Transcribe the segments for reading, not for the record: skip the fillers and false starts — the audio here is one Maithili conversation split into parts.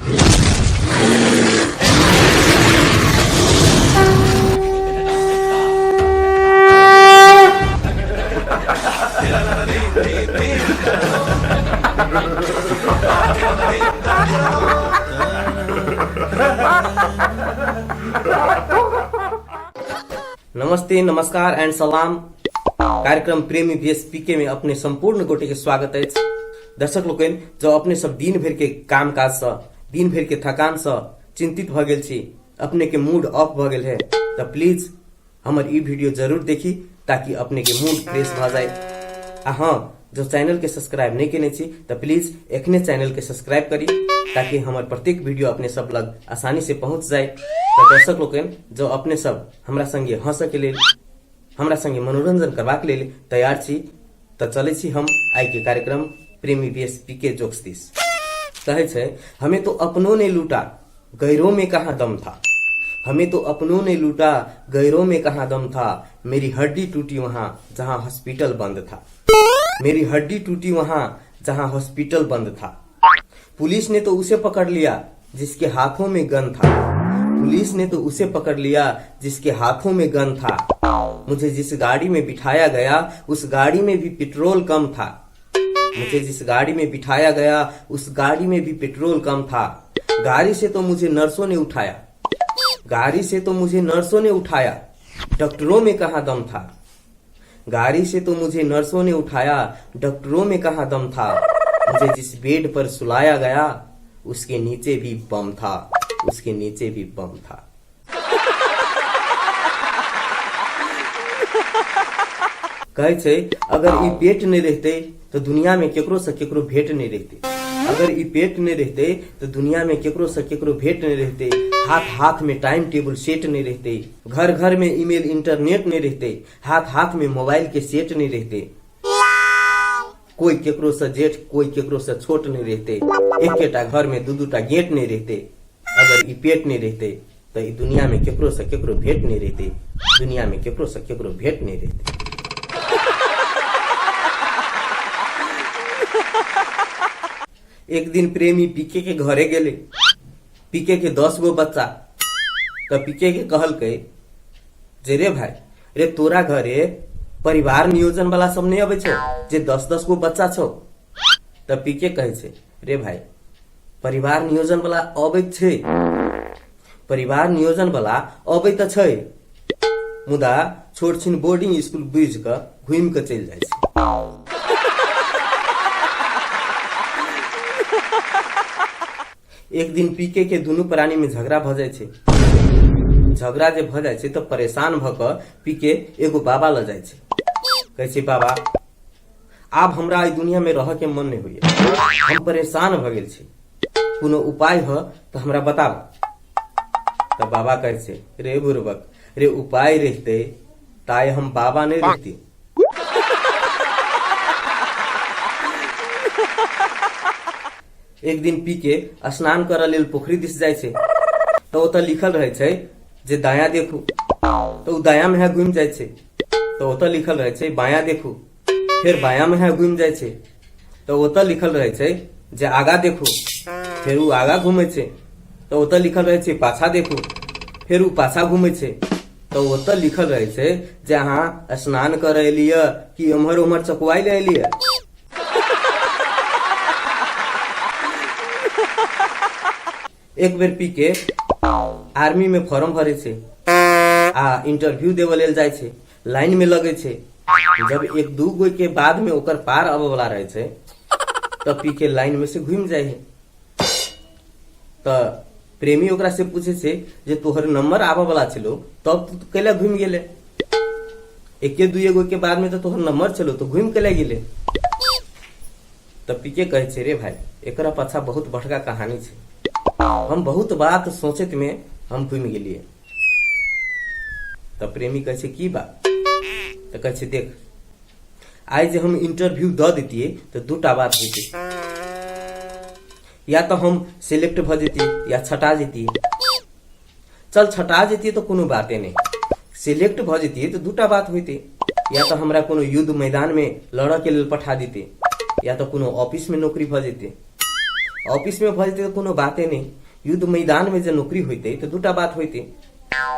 नमस्ते, नमस्कार एंड सलाम। कार्यक्रम प्रेमी भेष पीके में अपने संपूर्ण गोटे के स्वागत अछि। दर्शक लोकनि, जँ अपने सब दिन भरि के काम काज सँ, दिन भरि के थकान सँ चिंतित भऽ गेल छी, अपने के मूड ऑफ भऽ गेल है, तऽ प्लीज हमर ई वीडियो जरूर देखी ताकि अपने के मूड फ्रेश भऽ जाए। आ हाँ, जो चैनल के सब्सक्राइब नहीं केने छी तऽ प्लीज एखने चैनल के सब्सक्राइब करी ताकि हमर प्रत्येक वीडियो अपने सब लग आसानी से पहुंच जाए। तऽ दर्शक लोकनि, जो अपने सब हमरा संगे हंसऽ के लेल, हमरा संगे मनोरंजन करबाक लेल तैयार छी, तऽ चलै छी हम आइ के कार्यक्रम प्रेमी बी एस पी के जोक्स दिस। कहै छै, हमें तो अपनों ने लूटा, गैरों में कहाँ दम था। हमें तो अपनों ने लूटा, गैरों में कहाँ दम था। मेरी हड्डी टूटी वहां जहां हॉस्पिटल बंद था। मेरी हड्डी टूटी वहां जहां हॉस्पिटल बंद था। पुलिस ने तो उसे पकड़ लिया जिसके हाथों में गन था। पुलिस ने तो उसे पकड़ लिया जिसके हाथों में गन था। मुझे जिस गाड़ी में बिठाया गया, उस गाड़ी में भी पेट्रोल कम था। मुझे जिस गाड़ी में बिठाया गया, उस गाड़ी में भी पेट्रोल कम था। गाड़ी से तो मुझे नर्सों ने उठाया। गाड़ी से तो मुझे नर्सों ने उठाया, डॉक्टरों में कहाँ दम था। गाड़ी से तो मुझे नर्सों ने उठाया, डॉक्टरों में कहाँ दम था। मुझे जिस बेड पर सुलाया गया, उसके नीचे भी बम था। उसके नीचे भी बम था। कहै छै, अगर ई पेट नहि रहितै तऽ दुनिया में केकरो से केकरो भेंट नहि रहितै। अगर ई पेट नहि रहितै तऽ दुनिया में केकरो से केकरो भेंट नहि रहितै। हाथ हाथ में टाइम टेबुल सेट नहि रहितै। घर घर में ईमेल इंटरनेट नहि रहितै। हाथ हाथ में मोबाइल के सेट नहि रहितै। कोई केकरो से जेठ, कोई केकरो से छोट नहि रहितै। एकेटा घर में दू दूटा गेट नहि रहितै। अगर ई पेट नहि रहितै तऽ ई दुनिया में केकरो से केकरो भेंट नहि रहितै। दुनिया में केकरो से केकरो भेंट नहि रहितै। एक दिन प्रेमी पीके के घरे गेले। पीके के 10 गो बच्चा। तऽ पीके के कहलकै जे रे भाई रे, तोरा घरे परिवार नियोजन वाला सब नहीं अबै छौ जे 10-10 गो बच्चा छौ? तऽ पीके कहै छै, रे भाई, परिवार नियोजन वाला अबैत छै, परिवार नियोजन वाला अबै तऽ छै, मुदा छोट छिन बोर्डिंग स्कूल बुझि कऽ घुमि कऽ चलि जाइ छै। एक दिन पीके के दुनू प्राणी में झगड़ा भऽ जाइ छै। झगड़ा जे भऽ जाइ छै तऽ परेशान भऽ कऽ पीके एगो बाबा लग जाइ छै। कहै छै, बाबा, आब हमरा एहि दुनिया में रहऽ के मन नहि होइया, हम परेशान भऽ गेल छी, कोनो उपाय ह तऽ हमरा बताब। तऽ बाबा कहै छै, रे बुड़बक रे, उपाय रहिते ताय हम बाबा नहि रहिती। एक दिन पी के स्नान करऽ लेल पोखरि दिस जाइ छै तऽ ओतऽ लिखल रहै छै जे दायाँ देखू। तऽ ओ दायाँ में घुमि जाइ छै तऽ ओतऽ लिखल रहै छै बायाँ देखू। फेर बायाँ में घुमि जाइ छै तऽ ओतऽ लिखल रहै छै जे आगा देखू। फेर ओ आगा घुमै छै तऽ ओतऽ लिखल रहै छै पाछा देखू। फेर ओ पाछा घुमै छै तऽ ओतऽ लिखल रहै छै जे अहाँ स्नान करऽ एलियै कि एम्हर ओम्हर चकुआइ लए एलियै। एक बेर पी के आर्मी में फॉर्म भरे छै आ इंटरव्यू देबऽ लेल जाइ छै। लाइन में लगै छै। जब एक दू गो के बाद में ओकर पार आबऽ वाला रहै छै तऽ पी के लाइन में से घूमि जाइ है। तऽ प्रेमी ओकरा से पूछे छै जे तोहर नंबर आबऽ वाला छलो, तब तू कैला घूमि गेले? एके दुए गो के बाद में तो तोहर नंबर छलो, तो घूमि कैला गेले? तऽ पीके कहै छै, रे भाई, एकरा पाछा बहुत बड़का कहानी छै, हम बहुत बात सोचैत में हम घूमि गेलियै। तऽ प्रेमी कहै छै, की बात? तऽ कहै छै, देख, आइ जे हम इंटरव्यू दऽ दैतियै तऽ दूटा बात होइतै, या तऽ हम सिलेक्ट भऽ जैतियै या छटा जैतियै। चल, छटा जैतियै तऽ कोनो बाते नहि, सिलेक्ट भऽ जैतियै तऽ दूटा बात होइतै, या तऽ हमरा कोनो युद्ध मैदानमे लड़ऽ के लेल पठा दितै या तऽ कोनो ऑफिसमे नौकरी भऽ जैतै। ऑफिसमे भऽ जेतै तऽ कोनो बाते नहि। युद्ध मैदानमे जे नौकरी होइतै तऽ दूटा बात होइतै,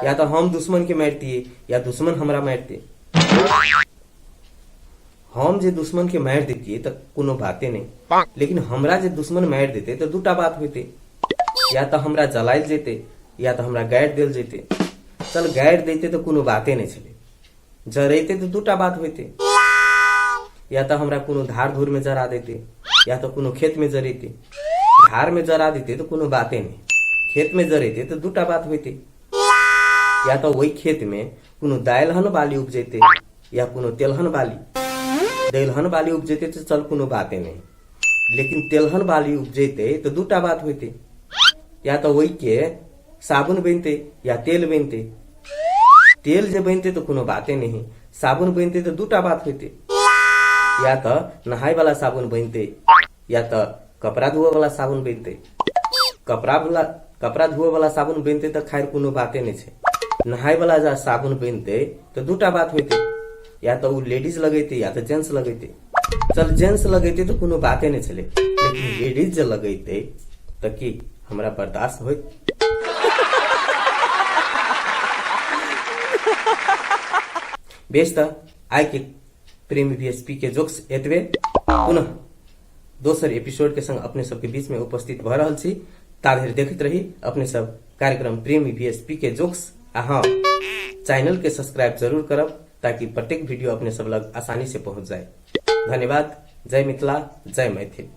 या तऽ हम दुश्मनके मारितियै या दुश्मन हमरा मारितै। हम जे दुश्मनके मारि दैतियै तऽ कोनो बाते नहि, लेकिन हमरा जे दुश्मन मारि देतै तऽ दूटा बात होइतै, या तऽ हमरा जलायल जेतै या तऽ हमरा गाड़ि देल जेतै। चल गाड़ि दैतै तऽ कोनो बाते नहि छलै, जरैतै तऽ दूटा बात होइतै, या तऽ हमरा कोनो धार धूरमे जरा दैतै या तऽ कोनो खेतमे जरैतै। धारमे जरा दैतै तऽ कोनो बाते नहि, खेतमे जरैतै तऽ दूटा बात होइतै, या तऽ ओहि खेतमे कोनो दालहन बाली उपजैतै या कोनो तेलहन बाली। दालहन बाली उपजैतै तऽ चल कोनो बाते नहि, लेकिन तेलहन बाली उपजैतै तऽ दूटा बात होइतै, या तऽ ओहिके साबुन बनतै या तेल बनतै। तेल जे बनतै तऽ कोनो बाते नहि, साबुन बनतै तऽ दूटा बात होइतै, या तऽ नहाय वाला साबुन बनतै या तऽ कपड़ा धोअ वाला साबुन बनतै। कपड़ा धोअ वाला साबुन बनतै तऽ खैर कोनो बाते नहि छै, नहाय वाला जे साबुन बनतै तऽ दूटा बात होइतै, या तऽ ओ लेडीज लगेतै या तऽ जेंट्स लगेतै। चल जेंट्स लगेतै तऽ कोनो बाते नहि छलै, लेकिन लेडीज जे लगेतै तऽ की हमरा बर्दाश्त होइत? बेस तऽ आइ के प्रेमी बीएसपी के जोक्स एतबे। पुनः दोसर एपिसोड के संग अपने सबके बीच में उपस्थित भऽ रहल छी। ता धरि देखैत रही अपने सब कार्यक्रम प्रेमी बीएसपी के जोक्स, आ हाँ चैनल के सब्सक्राइब जरूर करब ताकि प्रत्येक वीडियो अपने सब लग आसानी से पहुंच जाए। धन्यवाद। जय मिथिला, जय मैथिल।